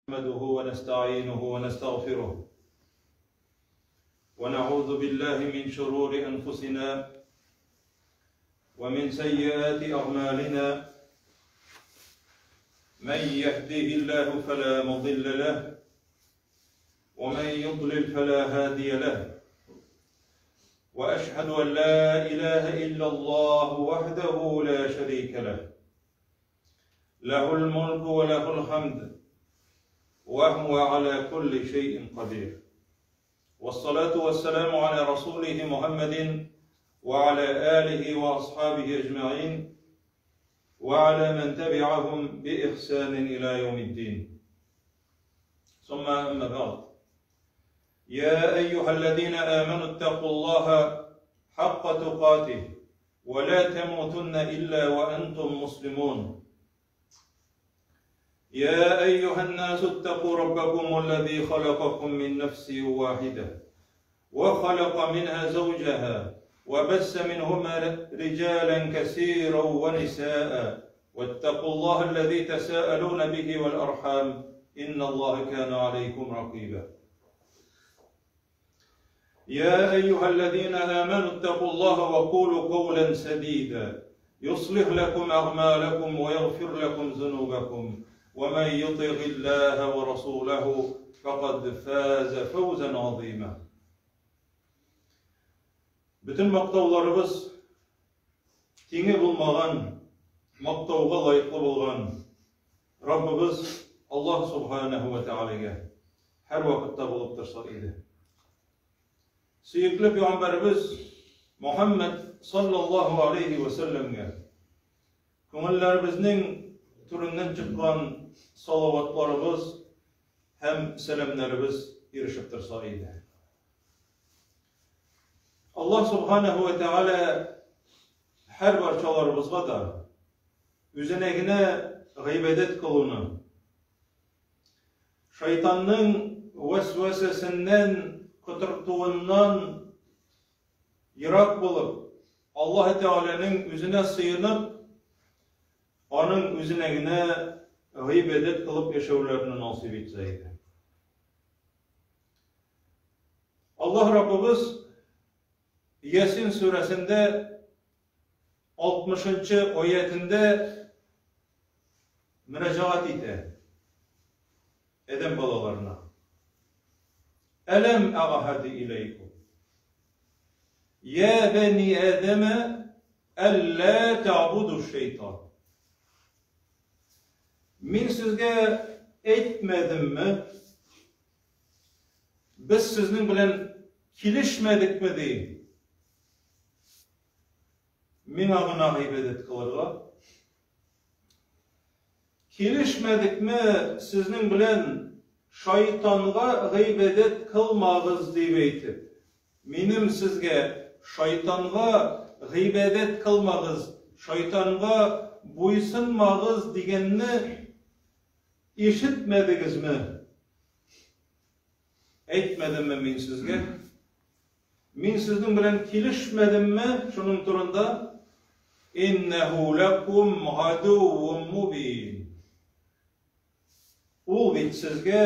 نحمده ونستعينه ونستغفره ونعوذ بالله من شرور أنفسنا ومن سيئات أعمالنا من يهده الله فلا مضل له ومن يضلل فلا هادي له وأشهد أن لا إله إلا الله وحده لا شريك له له الملك وله الحمد وهو على كل شيء قدير والصلاة والسلام على رسوله محمد وعلى آله وأصحابه أجمعين وعلى من تبعهم بإحسان إلى يوم الدين ثم أما بعد يا أيها الذين آمنوا اتقوا الله حق تقاته ولا تموتن إلا وأنتم مسلمون يا أيها الناس اتقوا ربكم الذي خلقكم من نفس واحدة وخلق منها زوجها وبس منهما رجالا كثيرا ونساء واتقوا الله الذي تساءلون به والأرحام إن الله كان عليكم رقيبا يا أيها الذين آمنوا اتقوا الله وقولوا قولا سديدا يصلح لكم أعمالكم ويغفر لكم ذنوبكم ومن يطع الله ورسوله فقد فاز فوزا عظيما Бөтен мактауларыбыз тиңе булмаган, мактауга лаеклы булган Раббыбыз Аллаһ Субханаху ва Тәгаләгә һәрвакытта булып торса иде. Сөекле пәйгамбәребез Мухаммад саллаллаһу алейхи ва сәлләмгә күңелләребезнең түреннән чыккан салаватларыбыз һәм сәламнәребез ирешеп торса иде. Аллаһ субханаху ва тәгалә һәр барчаларыбызга да үзенә генә гыйбадәт кылуны, шайтанның вәсвәсәсеннән, котыртуыннан ерак булып, Аллаһ Тәгаләнең үзенә сыенып, аның үзенә генә гыйбадәт кылып яшәүләрне насыйп итсә иде. Аллаһ Раббыбыз Ясин сүрәсендә 60-нчы аятендә мөрәҗәгать итә адәм балаларына. Әләм әгъһади иләйкум. Я бани Адама әллә та'буду шайтан. Мин сезгә әйтмәдемме? Без сезнең белән килешмәдекме ди? Миңа гына гыйбадәт кылырга. Килешмәдекме сезнең белән шайтанга гыйбадәт кылмагыз дип әйтеп? Минем сезгә шайтанга гыйбадәт кылмагыз, шайтанга буйсынмагыз дигәнне ишетмәдегезме? Әйтмәдемме мин сезгә? Мин сезнең белән килешмәдемме шуның турында? Иннәһу ләкум гадуввун мубин. Ул бит сезгә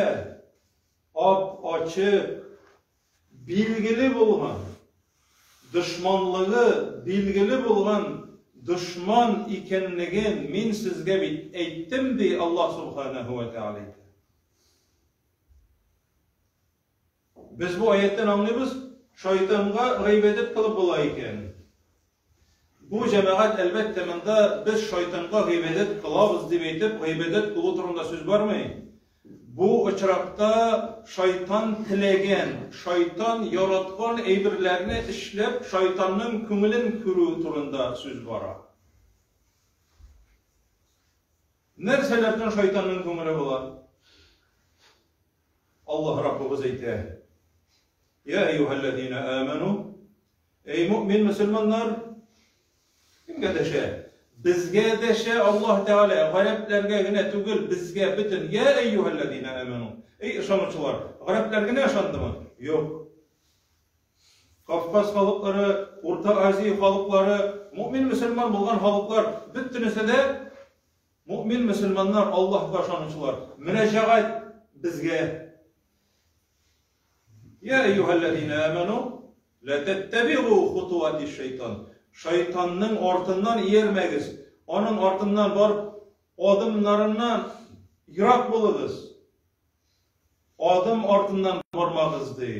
ап-ачык билгеле булган дошманлыгы билгеле булган дошман икәнлеген мин сезгә бит әйттем, ди Аллаһ субханаһу ва тәгалә. Без бу аяттан аңлыйбыз, шайтанга гыйбадәт кылып була икән. Бу җәмәгать, әлбәттә, монда без шайтанга гыйбадәт кылабыз дип әйтеп, гыйбадәт кылу турында сүз бармый. Бу очракта шайтан теләгән, шайтан яраткан әйберләрне эшләп, шайтанның күңелен күрү турында сүз бара. Нәрсәләрдән шайтанның күңеле була? Аллаһ Раббыбыз әйтә: Я әйюһәлләзина аману, эй мөмин мөселманнар, кемгә дәшә? Безгә дәшә Аллаһ Тәгалә, гарәпләргә генә түгел, безгә бөтен. Я әйюһәлләзина аману. Эй ышанучылар, гарәпләр генә ышандымы? Юк. Кавказ халыклары, Урта Азия халыклары, мөмин мөселман булган халыклар, бөтенесе дә Мөэмин мөселманнар, Аллаһка ышанучылар, мөрәҗәгать безгә. Я әйюһәлләзина аману, ла тәттәбигу хутуати шайтан. Шайтанның артыннан иярмәгез, аның артыннан барып адымнарыннан ерак булыгыз. Адым артыннан бармагыз, ди.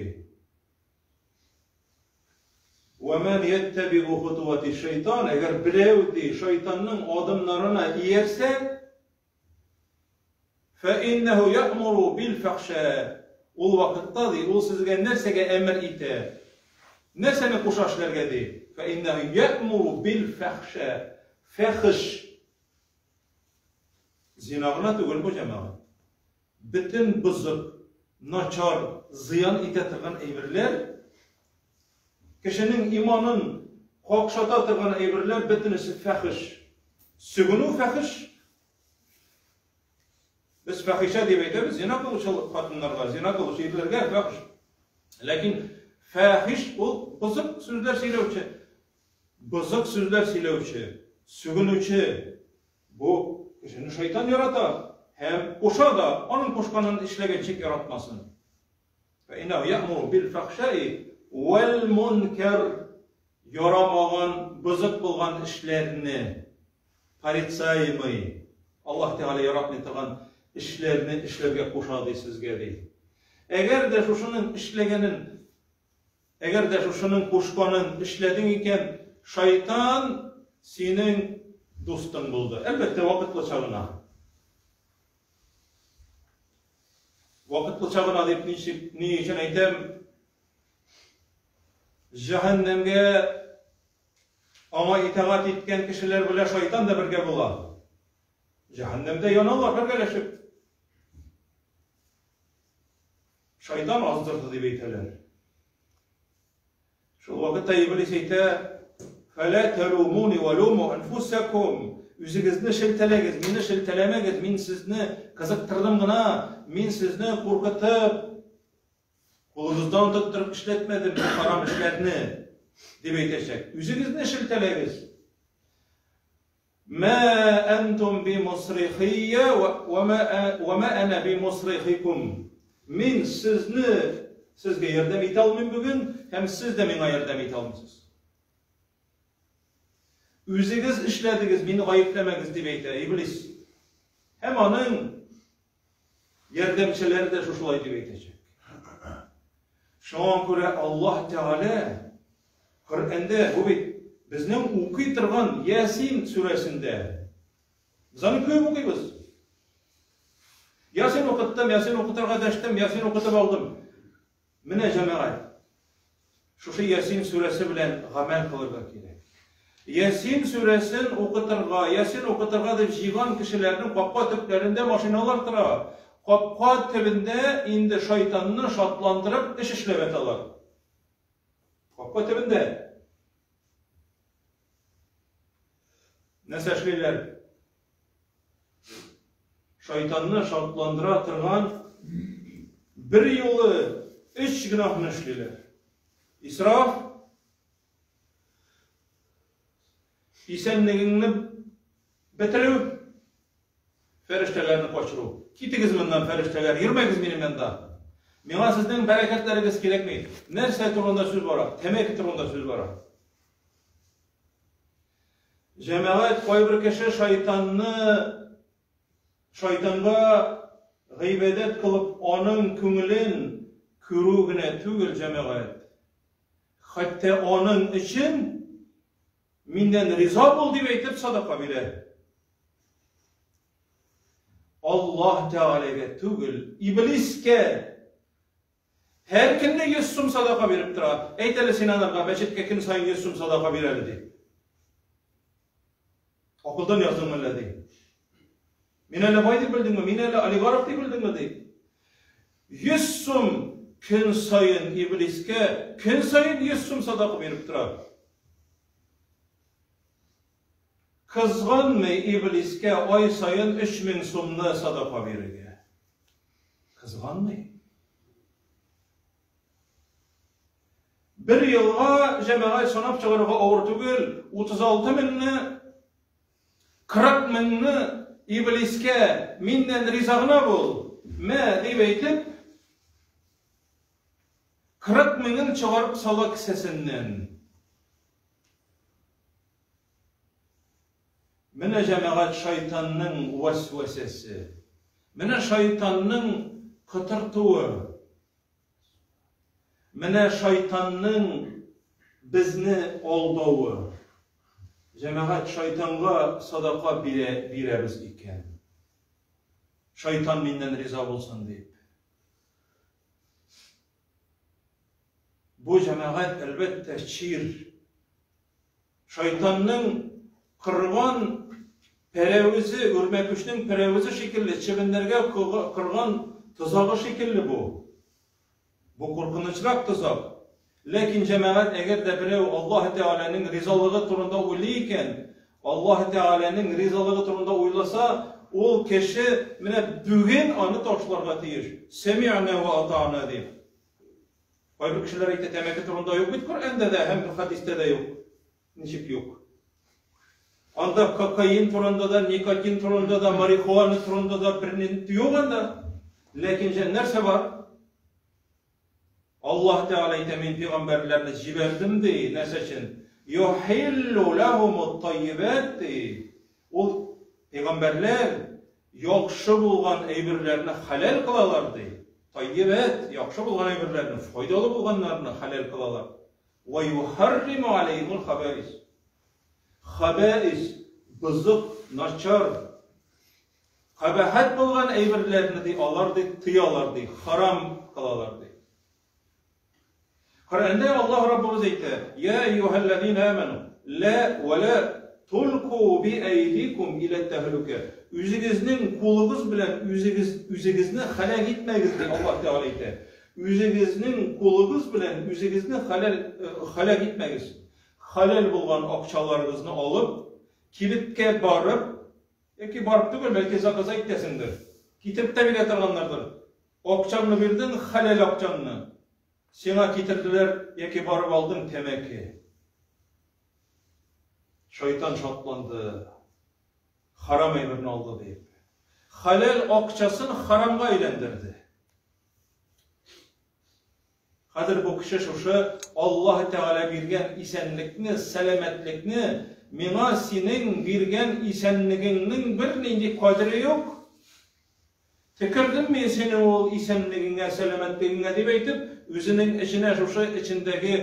Вә мән яттәбигу хутуати шайтан, әгәр берәү, ди, шайтанның адымнарына иярсә, фә иннәһу яъмуру бил фәхшә. Ул вакытта, ди, ул сезгә нәрсәгә әмер итә? Нәрсәне куша эшләргә, ди? Фә иннәһу яъмуру бил фәхшә. Фәхш. Зина гына түгел бу, җәмәгать. Бөтен бозык, начар, зыян итә торган әйберләр, кешенең иманын какшата торган әйберләр бөтенесе фәхеш. Сүгенү фәхеш. Без фәхишә дип әйтәбез, зина кылучы хатыннарга, зина кылучы ирләргә фәхеш. Ләкин фәхиш ул бозык сүзләр сөйләүче, бозык сүзләр сөйләүче, сүгенүче, Бу кешене шайтан ярата һәм куша да, аның кушканын эшләгәнчек яратмасын. Фәиннәһу я'муру бил фахшаи вәл мункар ярамаган, бозык булган эшләрне, порицаемый, Аллаһ Тәгалә яратмый торган эшләрне эшләргә куша ди сезгә ди. Әгәр дә шушының эшләгәнен Әгәр дә шушының кушканын эшләдең икән, шайтан синең дустың булды. Әлбәттә, вакытлыча гына. Вакытлыча гына дип ничек, ни өчен әйтәм? Җәһәннәмгә аңа итагать иткән кешеләр белән шайтан да бергә була. Җәһәннәмдә яналар бергәләшеп. Шайтан аздырды дип әйтәләр. Шул вакытта Иблис әйтә, Фәлә тәлумуни вә луму әнфусәкум. Үзегезне шелтәләгез, мине шелтәләмәгез, мин сезне кызыктырдым гына, мин сезне куркытып, кулыгыздан тоттырып эшләтмәдем бу харам эшләрне, дип әйтәчәк. Үзегезне шелтәләгез. Мә әнтум би мусрихия вә мә әнә би мусрихикум. Мин сезне, сезгә ярдәм итә алмыйм бүген, һәм сез дә миңа ярдәм итә алмыйсыз. Үзегез эшләдегез, мине гаепләмәгез, дип әйтә Иблис. Һәм аның ярдәмчеләре дә шушылай дип әйтәчәк. Шуңа күрә Аллаһ Тәгалә Коръәндә бу бит безнең укый торган Ясин сүрәсендә. Без аны күп укыйбыз. Ясин укыттым, Ясин укытырга дәштем, Ясин укытып алдым. Менә җәмәгать, шушы Ясин сүрәсе белән гамәл кылырга кирәк. Ясин сүрәсен укытырга, Ясин укытырга дип җыйган кешеләрнең капка төпләрендә машиналар тора. Капка төбендә инде шайтанны шатландырып эш эшләп яталар. Капка төбендә. Нәрсә эшлиләр? Шайтанны шатландыра торган бер юлы өч гөнаһны эшлиләр. Исраф, исәнлегеңне бетерү, фәрештәләрне качыру. Китегез моннан, фәрештәләр, йөрмәгез минем янда. Миңа сезнең бәрәкәтләрегез кирәкми. Нәрсә турында сүз бара? Тәмәке турында сүз бара. Җәмәгать, кайбер кеше шайтанны шайтанга гыйбадәт кылып, аның күңелен күрү генә түгел, җәмәгать. Хәтта аның өчен миннән риза бул дип әйтеп садака бирә. Аллаһ Тәгаләгә түгел, иблискә Һәр көнне 100 сум садака биреп тора. Әйт әле син анарга, мәчеткә көн саен 100 сум садака бир әле, ди. Акылдан яздың мәллә, ди. Мин әле бай дип белдеңме? Мин әле олигарх дип белдеңме, ди. 100 сум көн саен иблискә, көн саен 100 сум садака биреп тора. Кызганмый иблискә ай саен 3000 сумны садака бирергә. Кызганмый. Бер елга җәмәгать санап чыгарырга авыр түгел, 36 меңне, 40 меңне иблискә миннән риза гына бул. мә, дип әйтеп, 40 меңен чыгарып сала кесәсеннән. Менә җәмәгать шайтанның вәсвәсәсе. Менә шайтанның котыртуы. Менә шайтанның безне алдавы. Җәмәгать шайтанга садака бирә, бирәбез икән. Шайтан миннән риза булсын дип. Бу җәмәгать, әлбәттә, чир. Шайтанның кырган пәрәвезе, үрмәкүчнең пәрәвезе шикелле, чебеннәргә корган тозагы шикелле бу. Бу куркынычрак тозак. Ләкин җәмәгать, әгәр дә берәү Аллаһ Тәгаләнең ризалыгы турында уйлый икән, Аллаһ Тәгаләнең ризалыгы турында уйласа, ул кеше менә бүген аны ташларга тиеш. Сәми'на ва ата'на дип. Кайбер кешеләр әйтә, тәмәке турында юк бит Коръәндә дә һәм хәдистә дә юк. Ничек юк? Анда кокаин турында да, никотин турында да, марихуана турында да берни юк анда. Ләкин җә нәрсә бар? Аллаһ Тәгалә әйтә, мин пәйгамбәрләрне җибәрдем ди, нәрсә өчен? Юхиллу лахумут таййибат ди. Ул пәйгамбәрләр яхшы булган әйберләрне хәләл кылалар ди. Таййибат, яхшы булган әйберләрне, файдалы булганнарны хәләл кылалар. Ва юхарриму алейхимул хабаис. Хабаис, бозык, начар, кабахәт булган әйберләрне ди, алар ди тыялар ди, харам кылалар ди. Коръәндә Аллаһ Раббыбыз әйтә: "Я әйюһәлләзина аману, ла ва ла тулку би әйдикум иля тәһлүкә." Үзегезнең кулыгыз белән үзегез үзегезне хәләк итмәгез ди Аллаһ Тәгалә әйтә. Үзегезнең кулыгыз белән үзегезне хәләл хәләк итмәгез. Хәләл булган акчаларыгызны алып, кибеткә барып, яки барып түгел, бәлки заказа итәсеңдер. Китереп тә бирә торганнардыр. Акчаңны бирдең, хәләл акчаңны. Сиңа китерделәр яки барып алдың тәмәке. Шайтан шатланды. Харам әйберне алды дип. Хәләл акчасын харамга әйләндерде. Хәзер бу кеше шушы Аллаһ Тәгалә биргән исәнлекне, сәламәтлекне, миңа синең биргән исәнлегеңнең бернинди кадере юк. Төкердем мин синең ул исәнлегеңә, сәламәтлегеңә, дип әйтеп, үзенең эченә шушы эчендәге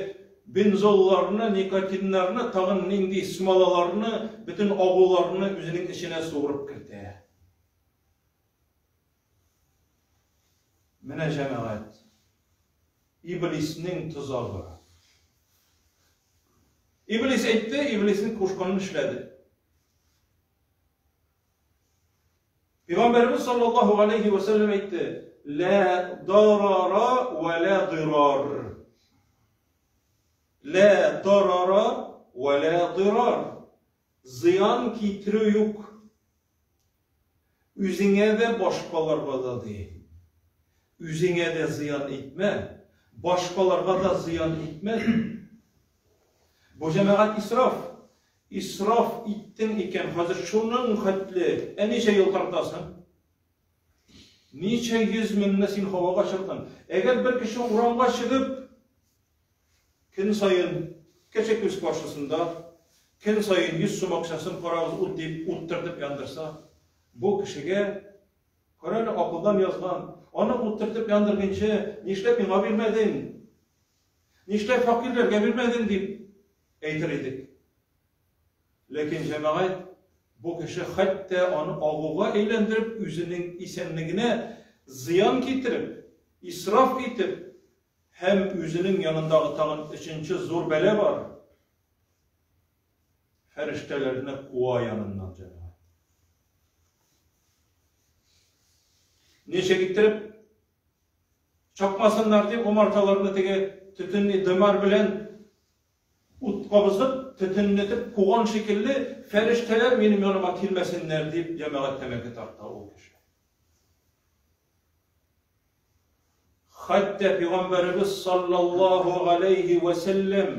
бензолларны, никотиннарны, тагын нинди смолаларны, бөтен агуларны үзенең эченә суырып кертә. Менә җәмәгать, иблиснең тозагы. Иблис әйтте, иблиснең кушканын эшләде. Пәйгамбәребез саллаллаһу алейхи ва сәлләм әйтте: "Ла дарара ва ла дирар." Ла дарара ва ла дирар. Зыян китерү юк. Үзеңә дә, башкаларга да ди. Үзеңә дә зыян итмә, башкаларга да зыян итмә. Бу җәмәгать исраф. Исраф иттең икән, хәзер шуның хәтле, ә ничә ел тартасың? Ничә йөз меңне син һавага очырдың? Әгәр бер кеше урамга чыгып, көн саен кеше күз каршысында, көн саен 100 сум акчасын карагыз ут дип уттыртып яндырса, бу кешегә кара әле акылдан язган, аны уттыртып яндыргынчы, нишләп миңа бирмәдең? Нишләп фәкыйрьләргә бирмәдең дип әйтер идек. Ләкин җәмәгать бу кеше хәтта аны агуга әйләндереп, үзенең исәнлегенә зыян китереп, исраф итеп һәм үзенең янындагы тагын өченче зур бәла бар. Фәрештәләрне куа яныннан җәмәгать. Ничек иттереп чакмасыннар дип умарталарны теге төтенни дымар белән ут кабызып, төтенләтеп куган шикелле, фәрештәләр минем яныма килмәсеннәр дип җәмәгать тәмәке тарта ул кеше. Хәтта пәйгамбәребез саллаллаһу алейхи ва сәлләм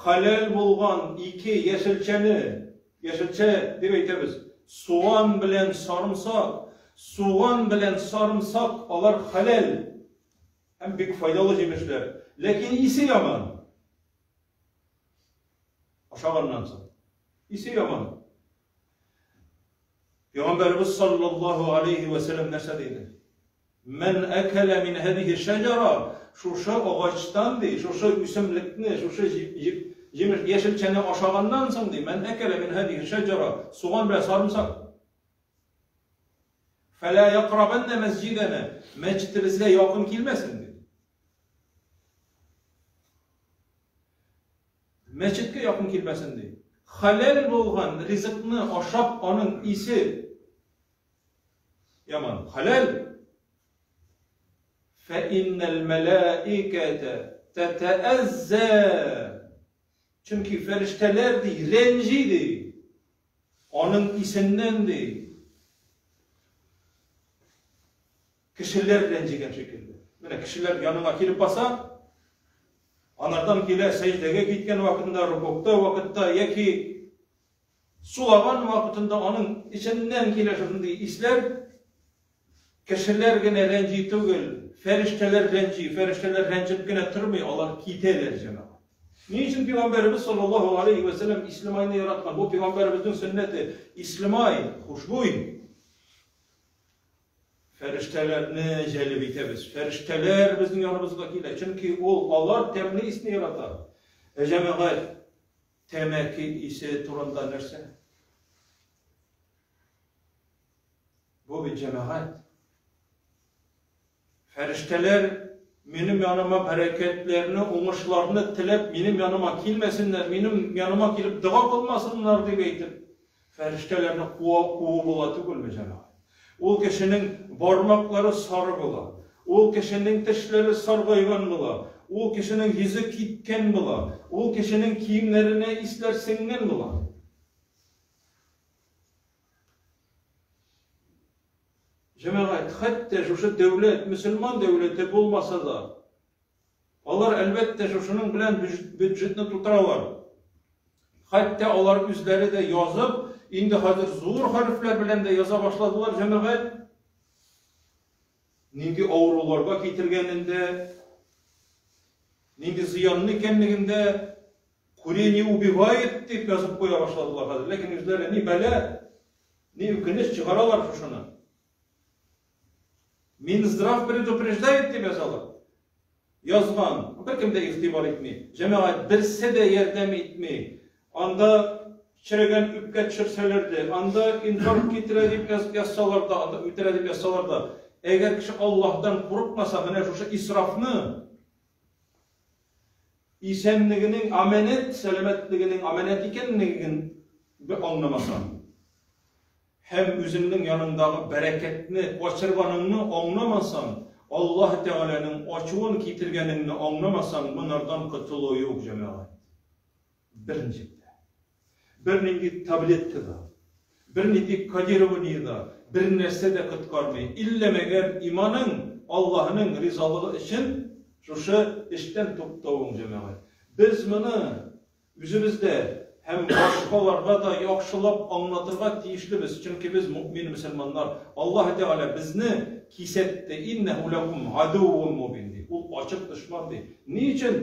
хәләл булган ике яшелчәне, яшелчә дип әйтәбез, суган белән сарымсак, Суган белән сарымсак алар хәләл һәм бик файдалы җимешләр. Ләкин исе яман. Ашаганнан соң. Исе яман. Пәйгамбәребез саллаллаһу алейхи ва сәлләм нәрсә диде? Мән әкәлә мин һәдиһи шәҗара, шушы агачтан ди, шушы үсемлекне, шушы җимеш, яшелчәне ашаганнан соң ди, мән әкәлә мин һәдиһи шәҗара, суган белән сарымсак. Фәлә якрабанна мәсҗидәнә, мәчетебезгә якын килмәсен ди. Мәчеткә якын килмәсен ди. Хәләл булган ризыкны ашап, аның исе яман. Хәләл. Фә иннәл мәләикәтә тәтәәззә. Чөнки фәрештәләр ди, рәнҗи ди. Аның исеннән ди. Кешеләр рәнҗегән шикелле. Менә кешеләр яныңа килеп баса, анардан килә сәҗдәгә киткән вакытында, рукукта вакытта яки сулаган вакытында аның эченнән килә шушындый исләр. Кешеләр генә рәнҗи түгел, фәрештәләр рәнҗи, фәрештәләр рәнҗеп кенә тормый, алар китәләр, җәмәгать. Ни өчен пәйгамбәребез саллаллаһу алейхи ва сәлләм ислемайны яраткан? Бу пәйгамбәребезнең сөннәте. Ислемай, хушбуй. Фәрештәләрне җәлеп итәбез. Фәрештәләр безнең яныбызга килә, чөнки ул алар тәмле исне ярата. Ә җәмәгать, тәмәке исе турында нәрсә? Бу бит җәмәгать. Фәрештәләр минем яныма бәрәкәтләрне, уңышларны теләп минем яныма килмәсеннәр, минем яныма килеп дога кылмасыннар дип әйтеп, фәрештәләрне куа куу була түгелме, җәмәгать? Ул кешенең бармаклары сары була, ул кешенең тешләре саргайган була, ул кешенең йөзе киткән була, ул кешенең киемнәренә исләр сеңгән була. Җәмәгать, хәтта шушы дәүләт, мөселман дәүләте булмаса да, алар, әлбәттә, шушының белән бюджетны тутыралар. Хәтта алар үзләре дә язып, инде хәзер зур хәрефләр белән дә яза башладылар, җәмәгать. Нинди авыруларга китергәнен дә, нинди зыянлы икәнлеген дә, курение убивает дип язып куя башладылар хәзер. Ләкин үзләре ни бәла, Ни үкенеч, чыгаралар шушыны. Минздрав предупреждает дип язалар. Язган. Беркем дә игътибар итми. Җәмәгать берсе дә ярдәм итми. Анда черегән үпкә төшерсәләр дә, анда инфаркт китерә дип язсалар да, анда үтерә дип язсалар да, әгәр кеше Аллаһтан курыкмаса, менә шушы исрафны Исәнлегенең амәнәт, сәламәтлегенең амәнәт икәнлеген аңламасаң һәм үзеңнең яныңдагы бәрәкәтне качырганыңны аңламасаң, Аллаһ Тәгаләнең ачуын китергәнеңне аңламасаң, монардан котылу юк, җәмәгать. Берничек тә. Бернинди таблетка да, бернинди кодирование да, бернәрсә дә коткармый. Иллә мәгәр иманың, Аллаһының ризалыгы өчен шушы эштән туктавың, җәмәгать. Без моны үзебездә һәм башкаларга да яхшылап аңлатырга тиешлебез, чөнки без мөэмин мөселманнар. Аллаһ Тәгалә безне кисәтте, Иннәһу ләкум гадуввун мубин, ди. Ул ачык дошман, ди. Ни өчен?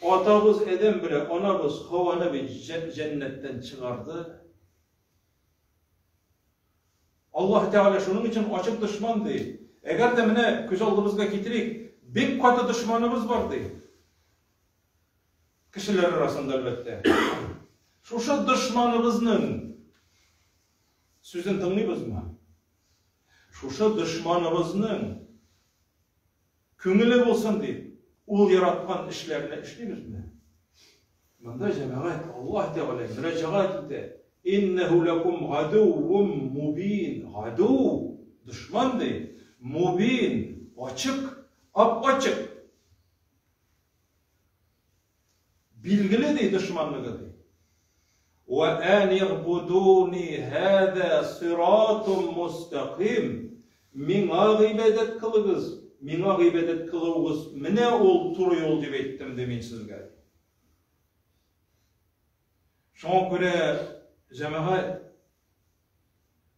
Атабыз Адәм белән анабыз Хаваны бит җәннәттән чыгарды. Аллаһ Тәгалә шуның өчен ачык дошман ди. Әгәр дә менә күз алдыбызга китерик, бик каты дошманыбыз бар ди. Кешеләр арасында әлбәттә. Шушы дошманыбызның сүзен тыңлыйбызмы? Шушы дошманыбызның Күңеле булсын дип, ул яраткан эшләрне эшлибезме? Монда җәмәгать Аллаһ Тәгалә мөрәҗәгать итә. Иннәһу ләкум гадуввум мубин. Гаду, дошман ди. Мубин, ачык, ап-ачык. Билгеле ди дошманлыгы ди. Вә ан игъбудуни һәзә сиратум мустәкыйм. Миңа гыйбадәт кылыгыз, миңа гыйбадәт кылуыгыз менә ул туры юл дип әйттем ди мин сезгә. Шуңа күрә, җәмәгать,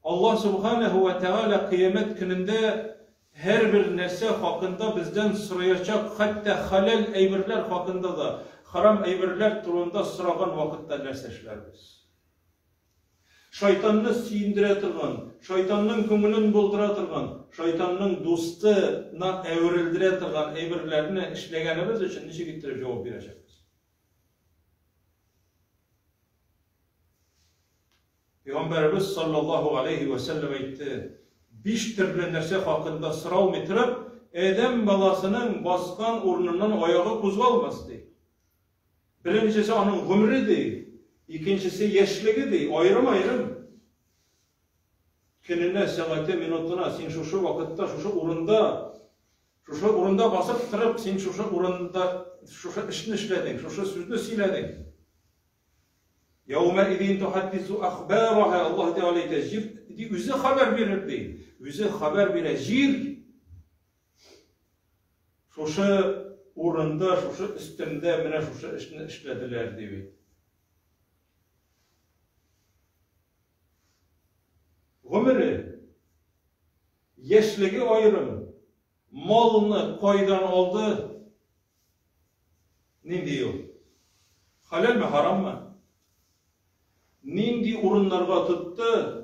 Аллаһ Субханәһү вә Тәгалә Кыямәт көнендә һәрбер нәрсә хакында бездән сораячак, хәтта хәләл әйберләр хакында да, харам әйберләр турында сораган вакытта нәрсә эшләрбез? Шайтанны сөендерә торган, шайтанның күңелен булдыра торган, шайтанның дусты на әверелдерә торган әйберләрне эшләгәнебез өчен ничек иттереп җавап бирәчәкбез? Пәйгамбәребез саллаллаһу алейһи вә сәлләм әйтте, Биш төрле нәрсә хакында соралмый торып, адәм баласының баскан урыныннан аягы кузгалмас, ди. Беренчесе аның гомере, ди, икенчесе яшьлеге, ди, аерым-аерым. Көненә, сәгате, минутына син шушы вакытта, шушы урында, шушы урында басып торып, син шушы урында шушы эшне эшләдең, шушы сүзне сөйләдең. Яумәидин тухаддису ахбараха, Аллаһ Тәгалә әйтә, җир ди, үзе хәбәр бирер ди. Үзе хәбәр бирә җир. Шушы урында, шушы өстемдә менә шушы эшне эшләделәр ди бит. Гомере, яшьлеге аерым, Малны кайдан алды? Нинди юл? Хәләлме, хараммы? Нинди урыннарга тотты?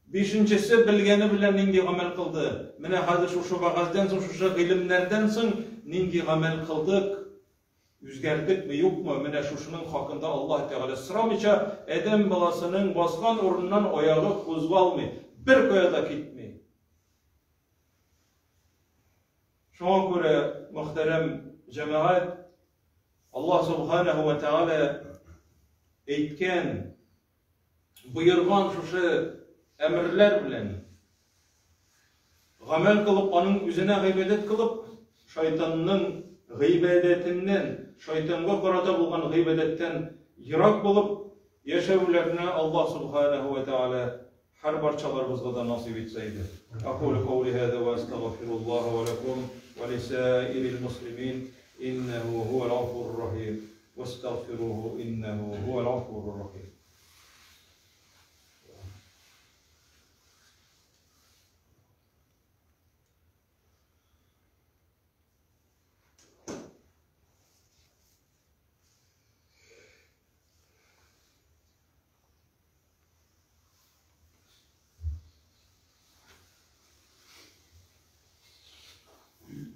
Бишенчесе белгәне белән нинди гамәл кылды? Менә хәзер шушы вәгазьдән соң, шушы гыйлемнәрдән соң нинди гамәл кылдык? Үзгәрдекме, юкмы, менә шушының хакында Аллаһ Тәгалә сорамыйча, адәм баласының баскан урыныннан аягы кузгалмый, беркая да китми. Шуңа күрә, мөхтәрәм җәмәгать, Аллаһ Субханаһу ва Тәгалә әйткән, боерган шушы әмерләр белән гамәл кылып, аның үзенә гыйбадәт кылып, шайтанның гыйбадәтеннән, шайтанга карата булган гыйбадәттән ерак булып яшәүләрне Аллаһ Субханаһу ва Тәгалә һәр барчаларыбызга да насыйп итсә иде. Акулу каули һаза ва астагфируллаһа ва лакум ва лисаирил муслимин иннәһу һуәл гафурур рахим. Вастагфируһу иннәһу һуәл гафурур рахим.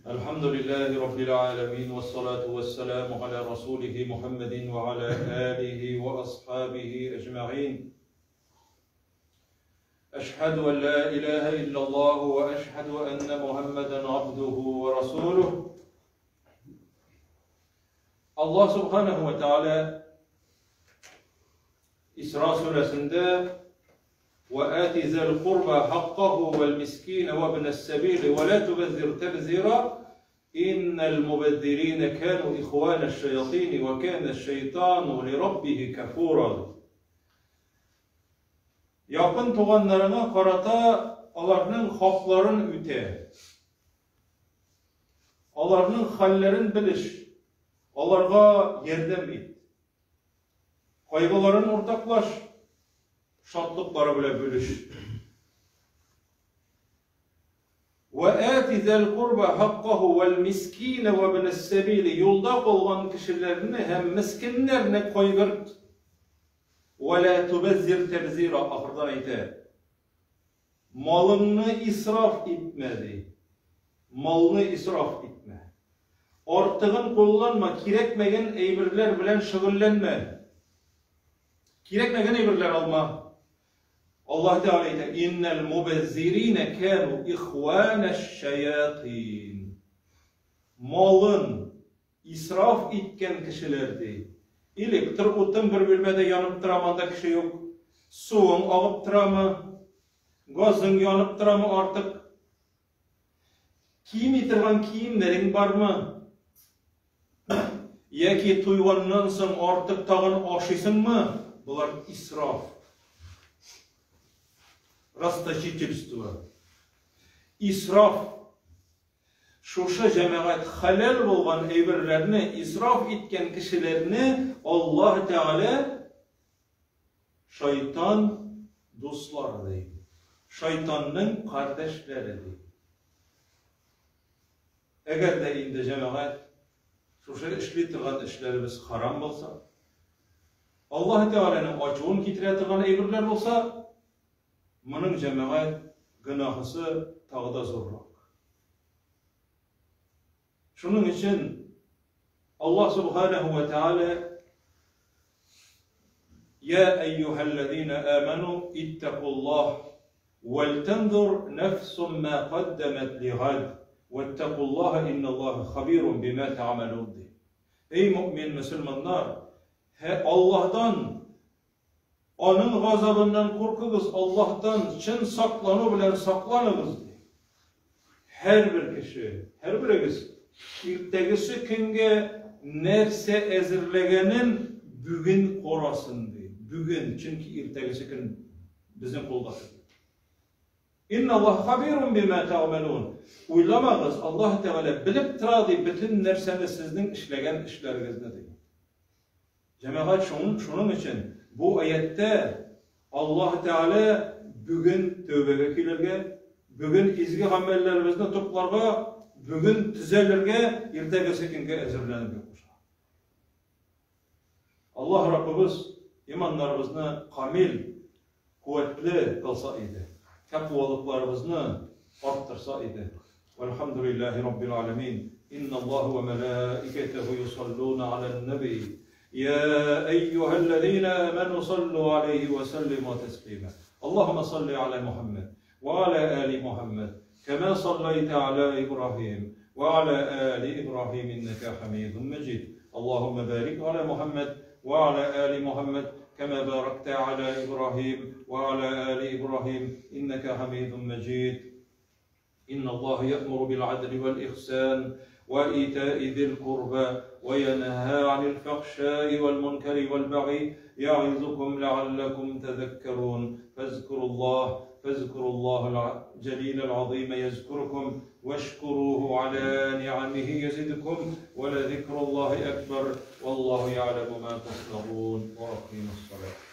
الحمد لله رب العالمين والصلاة والسلام على رسوله محمد وعلى آله وأصحابه أجمعين أشهد أن لا إله إلا الله وأشهد أن محمدا عبده ورسوله الله سبحانه وتعالى Исра сүрәсендә وآت ذا القربى حقه والمسكين وابن السبيل ولا تبذر تبذيرا إن المبذرين كانوا إخوان الشياطين وكان الشيطان لربه كفورا Якын туганнарыңа карата аларның хакларын үтә. Аларның хәлләрен белеш, аларга ярдәм ит. Кайгыларын уртаклаш, шатлыклары белән бүлеш. Вә ати зәл курба хаккаху вәл мискина вә ибнәс сәбил юлда калган кешеләрне һәм мескеннәрне кайгырт. Вә лә тубәззир тәбзира ахырдан әйтә. Малыңны исраф итмә, ди. Малны исраф итмә. Артыгын кулланма, кирәкмәгән әйберләр белән шөгыльләнмә. Кирәкмәгән әйберләр алма. Аллаһ Тәгалә әйтә, «Иннәл мубәззиринә кану ихванаш шаятин». Малын Исраф иткән кешеләр, ди. Электр утың бер бүлмәдә янып торамы, анда кеше юк. Суың агып торамы? Газың янып торамы артык? Кими торган киемнәрең бармы? Яки туйганнан соң артык тагын ашыйсыңмы? Болар исраф. Расточительство. Исраф. Шушы җәмәгать хәләл булган әйберләрне исраф иткән кешеләрне Аллаһ Тәгалә шайтан дуслары ди. Шайтанның кардәшләре ди. Әгәр дә инде җәмәгать шушы эшли торган эшләребез харам булса, Аллаһ Тәгаләнең ачуын китерә торган әйберләр булса, моның җәмәгать гөнаһысы тагы да зуррак. Шуның өчен Аллаһ Субханаһу ва Тәгалә Я әйюһәлләзина аману иттакуллаһ вәлтәнзур нәфсум ма каддәмәт лигад вәттакуллаһа инналлаһа хабирун бима тәгъмәлун ди. Эй мөэмин мөселманнар, һә Аллаһдан Аның газабыннан куркыгыз, Аллаһтан чын саклану белән сакланыгыз, ди. Һәрбер кеше, һәрберегез иртәгесе көнгә нәрсә әзерләгәнен бүген карасын, ди. Бүген, чөнки иртәгесе көн безнең кулда түгел. Инна Аллаһ хабирун бима тәгъмәлун. Уйламагыз, Аллаһ Тәгалә белеп тора, ди, бөтен нәрсәне сезнең эшләгән эшләрегезне, ди. Җәмәгать, шуның өчен бу аятьтә Аллаһ Тәгалә бүген тәүбәгә килергә, бүген изге гамәлләребезне тупларга, бүген төзәлергә, иртәгесе көнгә әзерләнергә куша. Аллаһ Раббыбыз иманнарыбызны камил, куәтле кылса иде, тәкъвалыкларыбызны арттырса иде. Вәлхәмдүлилләһи раббил галәмин. Инналлаһа вә мәләикәтәһү юсаллуна галән нәби. Йә әййүһәлләзинә амәнү саллу галәйһи вә сәллимү тәслимә. Аллаһуммә салли галә Мухәммәд вә галә али Мухәммәд кәмә салләйтә галә Ибраһим вә галә али Ибраһим иннәкә хәмидун мәҗид. Аллаһуммә барик галә Мухәммәд вә галә али Мухәммәд кәмә барәктә галә Ибраһим вә галә али Ибраһим иннәкә хәмидун мәҗид. إن الله يأمر بالعدل والإحسان وإيتاء ذي القربى وينهى عن الفحشاء والمنكر والبغي يعظكم لعلكم تذكرون فاذكروا الله فاذكروا الله الجليل العظيم يذكركم واشكروه على نعمه يزدكم ولذكر الله أكبر والله يعلم ما تصنعون وأقيموا الصلاة.